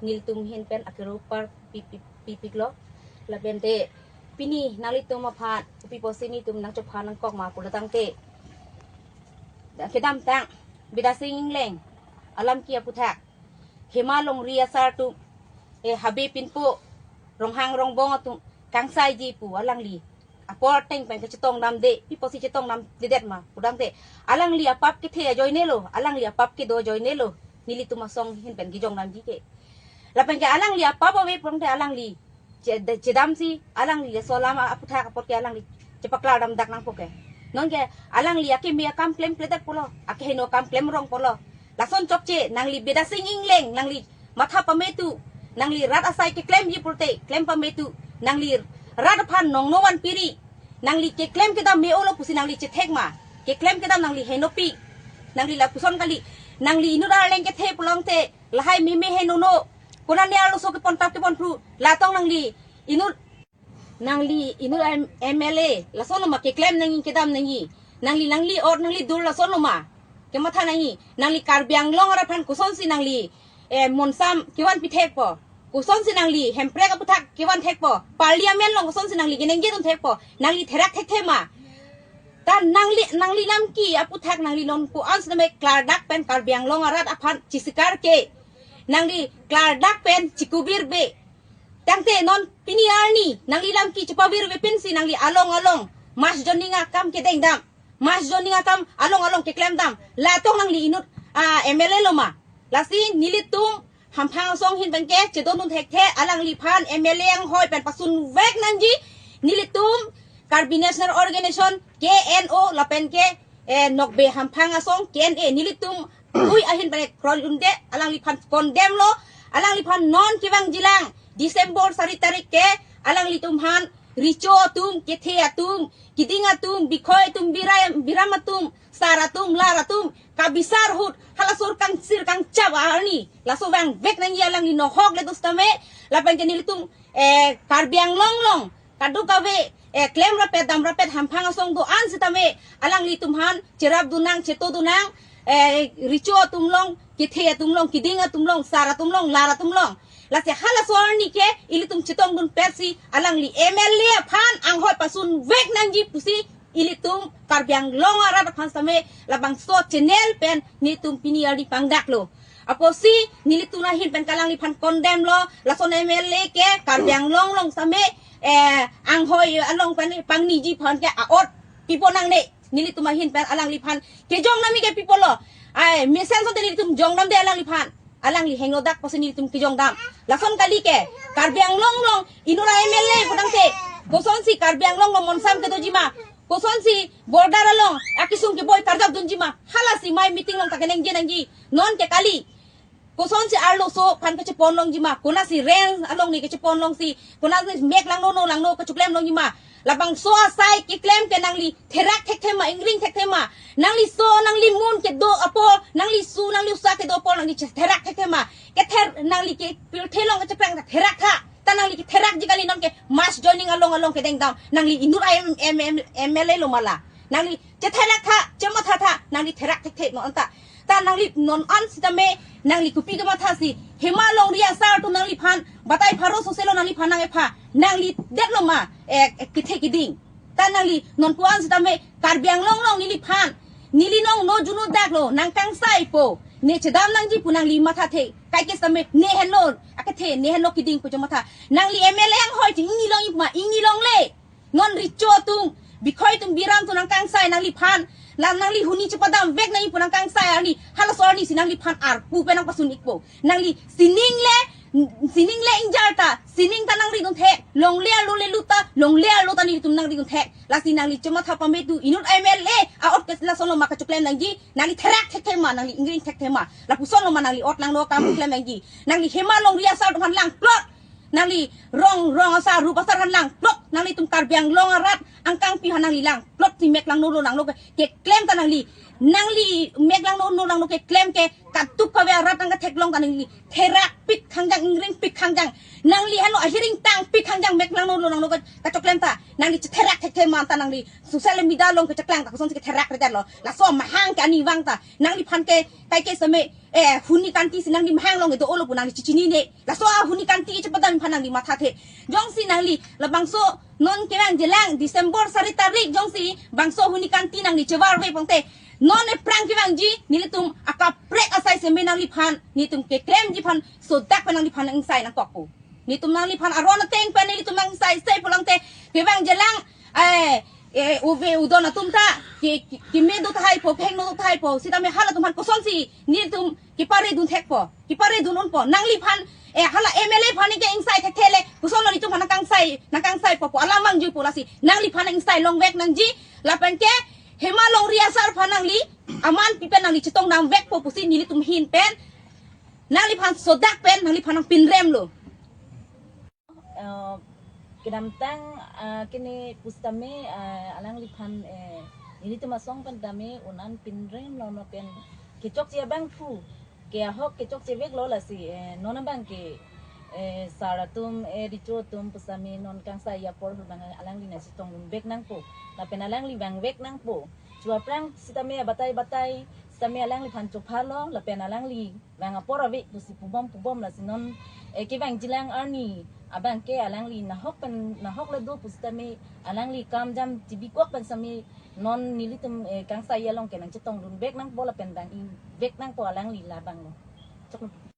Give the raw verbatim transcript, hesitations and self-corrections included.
Nelitum ahin pen akero par pi- pi- pipiklo. Lapen te pini nanglitum aphan kopi pusi nelitum nangchopha nangkok ma pulo tangte, kedamtang Bidya Sing Engleng alam ke aputhak Hema Longri asar atum, eh, Habe Pinpo, Ronghang Rongbong atum kangsaiji pu alangli apor ateng pen kachetongdamde, pi pusi chetongdamdedet ma pu tangte, alangli apap kethe ajoinelo, alangli apap kedo ajoinelo nelitum asong ahin pen kejongdamji ke. Lapen ke alangli apap ave pu tangte alangli che- de- chedamsi alangli laso alam aputhak apot ke alangli chepaklardam dak nangpo ke. Non ke alangli akeme akam klemkledet pulo, akeheno akam klemrong pulo. Lason chokche nangli Bidya Sing Engleng, nangli matha pametu, nangli rat asai keklemji pulote klem pametu, nangli rat aphan nongno vanpiri, nangli keklem kedam me-olo pusi nangli chethek ma? Keklem kedam nangli henopik, nangli lapuson kali, nangli inut arleng kethe pulo tangte lahai meme henono, konane arloso kepon tap kepon phru, la tong nangli inut, nangli inut M- M L A, lason lo ma keklem nangji kedam nangji, nangli nangli ot nangli dur lason lo ma kematha nangji, nangli Karbi Anglong arat aphan kosonsi nangli, eh, monsam kevan pithekpo, kosonsi nangli Hemprek aputhak kevan thekpo, Parliament along kosonsi nangli kenengje dun thekpo, nangli therak thekthe ma? Ta nangli nangli lamki aputhak nangli non ko-an sitame klardak pen Karbi Anglong arat aphan chisikar ke, nangli klardak pen chikubir be. Tangte non pini arni nangli lamki chepavirve pensi nangli along along mass joining akam kedengdam, mass joining akam along along keklemdam, la tong nangli inut, ah, M L A lo ma? Lasi nelitum Hamphang asong ahin pen ke chedondun thekthe, alangliphan M L A anghoi pen pasunvek nangji. Nelitum Karbi National Organization, K N O, lapen ke, eh, Nokbe Hamphang Asong, K N A, nelitum ui ahin pen kroi unde, alangliphan condemn lo, alangliphan non kevangjilang December sari tarik ke alanglitum aphan recho atum, kethe atum, kiding atum, bikhoi atum, birai- biram atum, sar atum, lar atum kabisar ahut halaso arni kangsir kangchap arni laso vangvek nangji, alangli nohok le do sitame. Lapen ke nelitum, eh, Karbi Anglong along kadokave, eh, klem rapet dam rapet Hamphang Asong do-an sitame alanglitum aphan cherapdun nang, chetodun nang, eh, recho atum along, kethe atum along, kiding atum along, sar atum along, lar atum along. Lasi halaso arni ke ilitum chetongdun petsi alangli M L A aphan anghoi pasunvek nangji pusi ilitum Karbi Anglong arat aphan sitame labangso channel pen nelitum pini arni pangdaklo. Apotsi nelitum ahin pen ke alangliphan condemn lo, lason M L A ke Karbi Anglong along sitame, eh, anghoi along pen pangniji aphan ke a-ot pipo nangne. Nelitum ahin pen alangliphan kejongdamji ke pipo lo. Ai, mesen asonte nelitum jongdamde alangliphan. Alangli henodak pusi nelitum kejongdam. Lason kali ke, Karbi Anglong along inut a-M L A pu tangte, kosonsi Karbi Anglong along monsam kedoji ma, kosonsi border along akesung keboi karjapdunji ma, halasi mai meeting along ta kenengje nangji. Non ke kali, kosonsi arloso aphan kachepon longji ma, konatsi range along ne kachepon longsi, konatsi mek langno no langno kachoklem longji ma. Labangso asai keklem ke nangli therak thekthe ma, ingring thekthe ma? Nangli so, nangli mun kedo apor, nangli su, nangli usa kedo apor nangli che- therak thekthe ma? Kether nangli ke pirthe along kacheprang ta therak tha. Ta nangli ketherakji kali, non ke mass joining along along kedengdam. Nangli inut a-M- M- M- M L A lo ma la? Nangli chetherak tha, chematha tha, nangli therak thekthe non ta. Ta nangli non an sitame nangli kopi kemathasi Hema Longri asar atum nangliphan batai pharo soselo nangliphan nang-epha, nangli detlo ma, eh, eh, kethe kiding? Ta nangli non ko-an sitame Karbi Anglong along neliphan, neli nong no junu daklo, nang kangsaipo, ne chedam nangji pu nangli mathathe, kaike sitame ne henlo akethe, ne henlo kiding pu chomatha. Nangli M L A anghoi chingni longji pu ma, ingni longle. Non recho atum, bikhoi atum, biram atum nang kangsai nangliphan, la nangli huni chepadamvek nangji pu nang kangsai arni, halaso arnisi nangliphan arpu pen nang pasun ikpo. Nangli sining le, sining le ingjar ta, sining ta nang ridun thek, longle arlo le lut ta, longle arlo ta nelitum nang ridun thek. Lasi nangli chematha pametu, inut M L A a-ot ke lason lo ma kachoklem nangji, nangli therak thekthe ma, nangli ingring thekthe ma? Lapuson lo ma nangli ot langno akam klem nangji? Nangli Hema Longri asar atum aphan langplot. Nangli Rong- Rong asar, Rup asar aphan langplot. Nanglitum Karbi Anglong arat angkangpi aphan nangli langplot, si mek langno lo langno ke- keklem ta nangli. Nangli mek langno no langno keklem ke katup kave arat nang ketheklong ta nangli therak pik khangjang, ingring pik khangjang. Nangli hano ahiring tang pik khangjang, mek langno lo langno ke- kachoklem ta. Nangli chetherak thekthe ma anta nangli social media along kecheklang ta kosonsi ketherak redet lo. Laso mahang ke ani vang ta. Nangliphan ke kaike seme, eh, huni kanti si nangli mahang along do-olo pu nangli chechinine. Laso ahuni kanti chepadam aphan nangli mathathe. Jongsi nangli labangso non kevangjilang December sari tarik jongsi bangso huni kanti nangli chevarve pongte. Non ephrang kevangji nelitum akaprek asai seme nangliphan, nelitum keklemji aphan sodak pen nangliphan ingsai nangkokpo. Nelitum nangliphan aron ateng pen nelitum ingsai sai pulote kevangjilang, eh, eh, uve udon atum ta ke, ke, keme do tahai po, kehingno do tahai po, sitame halatum aphan kosonsi nelitum keparedun thekpo, keparedun unpo. Nangliphan, eh, hala M L A aphan ke ingsai thekthe le, koson nelitum aphan nangkangsai, nangkangsaipo pu alam vangjuipo, lasi nangliphan ingsai longvek nangji. Lapen ke Hema Longri asar aphan nangli aman pi pen nangli chetongdamvekpo pusi nelitum ahin pen nangliphan sodak pen nangliphan nangpinrem lo. Eh, kedamtang, eh, kene pusitame, eh, alangliphan, eh, nelitum asong pen tame un-an pinrem lo, lapen kechokche abang phu ke ahok kechokchevek lo, lasi, eh, non abang ke, eh, sar atum, eh, recho atum pusitame non kangsai apor ahut abang alangli nangchetongdunvek nangpo. Lapen alangli vangvek nangpo. Chu aphrang sitame abatai batai sitame alangliphan chopha lo, lapen alangli vang apor ave pusi pubom pubom, lasi non, eh, kevangjilang arni abang ke alangli nahok pen nahok le do pusitame alangli kam jam chibikok pen sitame non nelitum, eh, kangsai along ke nangchetongdunvek nangpo lapen vangvek nangpo alangli, labang lo. Chok lo.